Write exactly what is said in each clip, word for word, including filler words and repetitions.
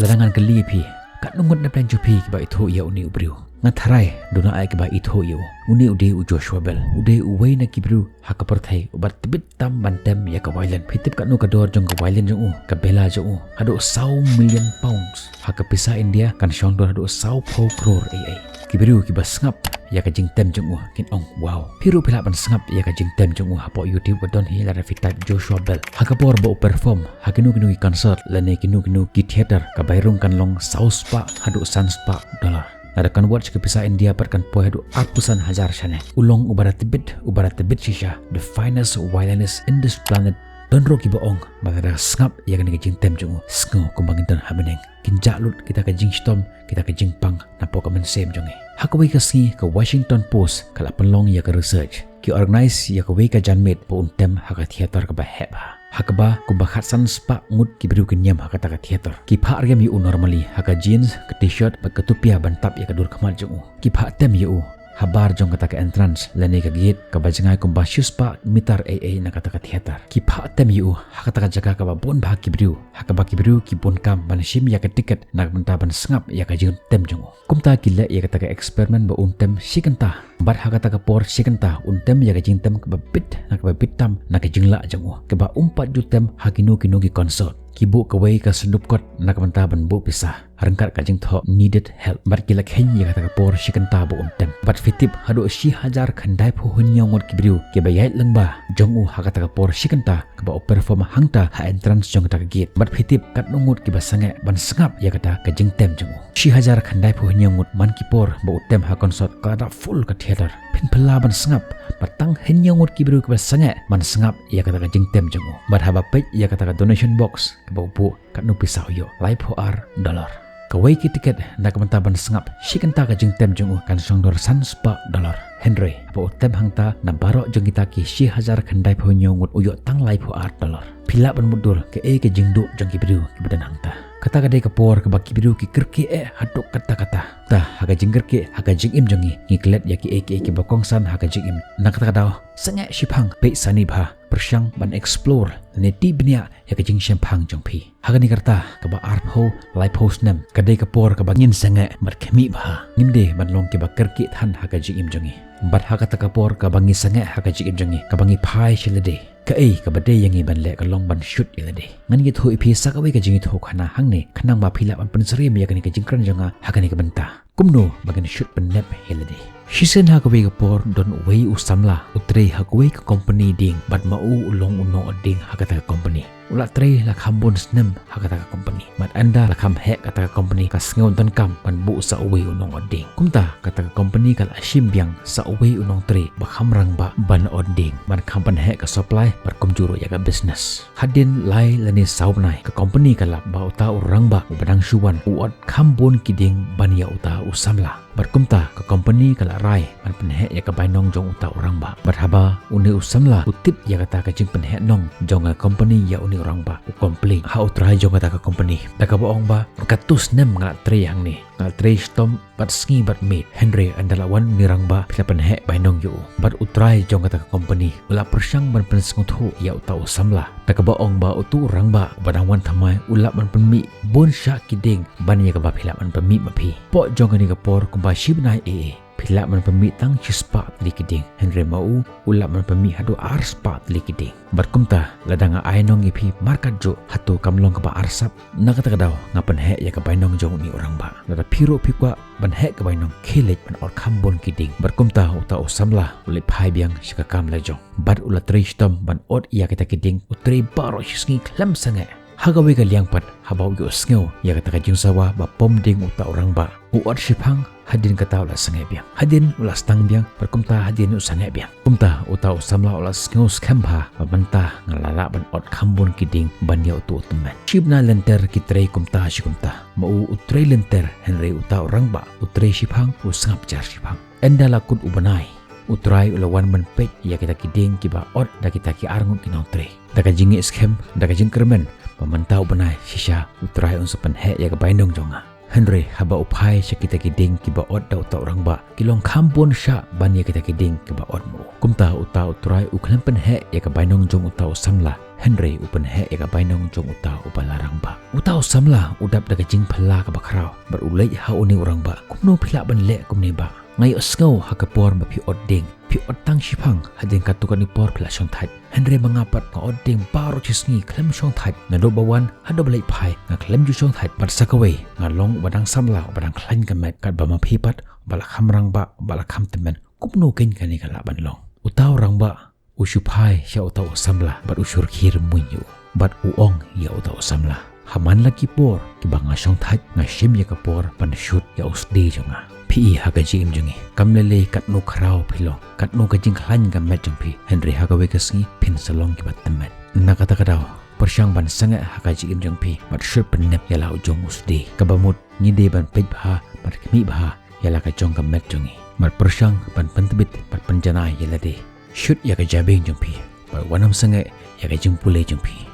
Lada ngan kylli ïa phi, katno ngut na pdeng jong phi kiba ithuh ïa une u briew? Nga tharai duna ai kiba ithuh ïa u. Une u dei u Joshua Bell. U dei uwei na ki briew ha ka pyrthei uba tbit tam ban tem ïa ka violin. Phi tip katno ka dor jong ka violin jong u, ka bela jong u? Haduh saw million pounds. Ha ka pisa India kan shong dor haduh saw phew klur ei ei. Ki briew kiba sngap ïa ka jingtem jong u kin ong wow. Phi ruh phi lah ban sngap ïa ka jingtem jong u hapoh YouTube, ka don hi, lada phi type Joshua Bell. Ha ka por ba u perform ha kino kino ki concert lane kino kino ki theater, ka bai rung kan long saw spah haduh san spah dollar. Lada convert sha ka pisa India pat kan poi haduh arphew san hajar shane. U long uba da tbit, uba da tbit shisha, the finest violinist in this planet. Don ruh kiba ong ba lada sngap ïa kane ka jingtem jong u, sngew kumba ngin don ha bneng. Kin jah lut kita ka jingshitom, kita ka jingpang napoh ka mynsiem jong ngi. Ha kawei ka sngi ka Washington Post ka la pynlong ïa ka research. Ki organise ïa kawei ka janmiet ba un tem ha ka theater kaba heh bha, ha kaba kumba khatsan spah ngut ki briew ki niam ha kata ka theater. Ki phah riam ïa u normally ha ka jeans, ka t-shirt bad ka tupia ban tap ïa ka dur khmat jong u. Ki phah tem ïa u habar jong kata ka entrance lane ka gate kaba jngai kumba shispah meter ei ei na kata ka theater. Ki phah tem ïa u ha kata ka jaka kaba bun bha ki briew, ha kaba ki briew ki bun kam ban shim ïa ka ticket na ka bynta ban sngap ïa ka jingtem jong u. Kumta ki leh ïa kata ka experiment ba un tem shi kynta. Bad ha kata ka por shi kynta un tem ïa ka jingtem kaba bit na kaba bit tam na ka jinglah jong u, kaba um pat ju tem ha kino kino ki concert. Ki buh kawei ka syndup kot na ka bynta ban buh pisa ryngkat ka jingthoh needed help. Bad ki la kheiñ ïa kata ka por shi kynta ba un tem. Bad phi tip, haduh shi hajar khyndai phew hynñiew ngut ki briew kiba ïaid lyngba jong u ha kata ka por shi kynta kaba u perform hangta ha entrance jong kata ka gate. Bad phi tip katno ngut kiba sangeh ban sngap ïa kata ka jingtem jong u? Shi hajar khyndai phew hynñiew ngut. Man ki por ba u tem ha concert ka la dap full ka theater. Phin phylla ban sngap, bad tang hynñiew ngut ki briew kiba sangeh ban sngap ïa kata ka jingtem jong u. Bad haba peit ïa kata ka donation box kaba u buh, katno pisa u ïoh? Laiphew ar dollar. Kawei ki ticket na ka bynta ban sngap shi kynta ka jingtem jong u kan shong dor san spah dollar. Hynrei haba u tem hangta na baroh jong kita ki shi hajar khyndai phew hynñiew ngut u ïoh tang laiphew ar dollar. Phi lah ban mutdur kaei ka jingduh jong ki briew kiba don hangta. Kata ka dei ka por kaba ki briew ki kyrkieh haduh katta katta. Ta ha ka jingkyrkieh, ha ka jingim jong ngi, ngi klet ïa kiei kiei kiba kongsan ha ka jingim. Na kata ka daw, sangeh shiphang, peit sani bha, pyrshang ban explore lane tih bniah ïa ka jingshemphang jong phi. Ha kane ka rta kaba arphew laiphew snem, ka dei ka por kaba ngin sangeh bad khmih bha. Ngim dei ban long kiba kyrkieh than ha ka jingim jong ngi. Bad ha kata ka por kaba ngi sangeh ha ka jingim jong ngi, kaba ngi phai sha lade, kaei kaba dei ïa ngi ban leh ka long ban shut ïa lade. Ngan ïathuh ïa phi sa kawei ka jingïathuhkhana hangne khnang ba phi lah ban pynsyriem ïa kane ka jingkren jong nga ha kane ka bynta. Kumno ba ngin shut pynnep ïa lade? Shisien ha kawei ka por don uwei u samla u trei ha kawei ka company dieng, bad ma u u long u nongotdieng ha kata ka company. U la trei la kham bun snem ha kata ka company. Bad ynda la kham heh kata ka company ka sngew donkam ban buh sa uwei u nongotdieng. Kumta kata ka company ka la shim biang sa uwei u nongtrei ba kham rangbah ban otdieng, ban kham pynheh ka supply bad kumjuh ruh ïa ka business. Hadien lai lane saw bnai ka company ka lap ba uta u rangbah uba dang shu wan u ot kham bun ki dieng ban ïa uta u samla. Bad kumta ka company ka la rai ban pynheh ïa ka bainong jong uta u rangbah. Bad haba une u samla u tip ïa kata ka jingpynheh nong jong ka company ïa une u rangbah, u complain ha u trai jong kata ka company da kaba ong ba, katto snem nga la trei hangne, nga la trei shitom bad sngi bad miet, hynrei ynda la wan une u rangbah phi la pynheh bainong ïa u. Bad u trai jong kata ka company u la pyrshang ban pynsngewthuh ïa uta u samla da kaba ong ba utu u rangbah uba dang wan thymmai u lah ban pynmih bun shah ki dieng ban ïa kaba phi lah ban pynmih ma phi. Hapoh jong kane ka por kumba shi bnai ei ei phi lah ban pynmih tang shispah tylli ki dieng, hynrei ma u u lah ban pynmih haduh arspah tylli ki dieng. Bad kumta lada nga ai nong ïa phi markat juh, hato kam long kaba arsap? Na kata ka daw nga pynheh ïa ka bainong jong une u rangbah. Lada phi ruh phi kwah ban heh ka bainong, khie leit ban ot kham bun ki dieng. Bad kumta uta u samla u leit phai biang sha ka kam la jong. Bad u la trei shitom ban ot ïa kita ki dieng, u trei baroh shi sngi khlem sangeh. Ha kawei ka liang pat haba u ïohsngew ïa kata ka jingsawa ba pom dieng uta u rangbah, u ot shiphang, hadien kata u la sangeh biang. Hadien u la sdang biang, bad kumta hadien u sangeh biang. Kumta uta u samla u la sngew skhem bha ba mynta nga la lah ban ot kham bun ki dieng ban ïa utu u tymmen. Shi bnai lynter ki trei kumta shi kumta. Ma u u trei lynter, hynrei uta u rangbah u trei shiphang, u sngap jar shiphang. Ynda la kut u bnai, u trai u la wan ban peit ïa kita ki dieng kiba ot da kita ki arngut ki nongtrei. Da ka jingngeit skhem, da ka jingkyrmen ba mynta u bnai shisha u trai un sa pynheh ïa ka bainong jong nga. Hynrei haba u phai sha kita ki dieng kiba ot da uta u rangbah, ki long kham bun shah ban ïa kita ki dieng kiba ot ma u. Kumta uta u trai u khlem pynheh ïa ka bainong jong uta u samla, Hynrei u pynheh ïa ka bainong jong uta uba la rangbah. Uta u samla u dap da ka jingphylla kaba khraw bad u leit ha une u rangbah. Kumno phi lah ban leh kumne bah? Nga ïohsngew ha ka por ba phi ot dieng, phi ot tang shiphang, hadien katto katne por phi la shongthait. Hynrei ma nga pat nga ot dieng baroh shi sngi khlem shongthait. Naduh ba wan haduh ba leit phai nga khlem ju shongthait. Bad sa kawei nga long uba dang samla uba dang khlaiñ ka met, katba ma phi pat uba la kham rangbah, uba la kham tymmen. Kumno keiñ kane ka lah ban long? Uta u rangbah u shu phai sha uta u samla bad u shu rkhie rymmuiñ ïa u bad u ong ïa uta u samla, ha man la ki por kiba nga shongthait nga shim ïa ka por ban shoot ïa u sdie jong nga. Phi i ha ka jingim jong ngi, kam lei lei katno khraw phi long, katno ka jingkhlaiñ ka met jong phi, hynrei ha kawei ka sngi phin sa long kiba tymmen. Na kata ka daw, pyrshang ban sangeh ha ka jingim jong phi bad shoot pynnep ïa la u jong u sdie. Kaba mut ngi dei ban peit bha bad khmih bha ïa la ka jong ka met jong ngi. Bad pyrshang ban pyntbit bad pynjanai ïa lade. Shoot ïa ka jabieng jong phi bad wat nym sangeh ïa ka jingpule jong phi.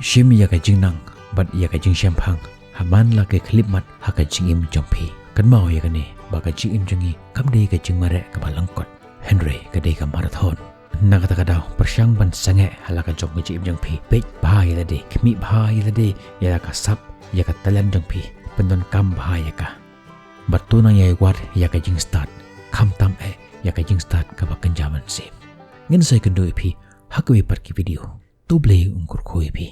Shim ïa ka jingnang bad ïa ka jingshemphang ha man la ki khyllipmat ha ka jingim jong phi. Kynmaw ïa kane, ba ka jingim jong ngi kam dei ka jingmareh kaba lyngkot, hynrei ka dei ka marathon. Na kata ka daw, pyrshang ban sangeh ha la ka jong ka jingim jong phi. Peit bha ïa lade, khmih bha ïa lade, ïa la ka sap, ïa ka talent jong phi. Pyndonkam bha ïa ka. Bad to nang ïai wad ïa ka jingstad, khamtam eh ïa ka jingstad kaba kynja mynsiem. Ngin sa ïakynduh ïa phi ha kawei pat ki video. To Blei un kyrkhu ïa phi.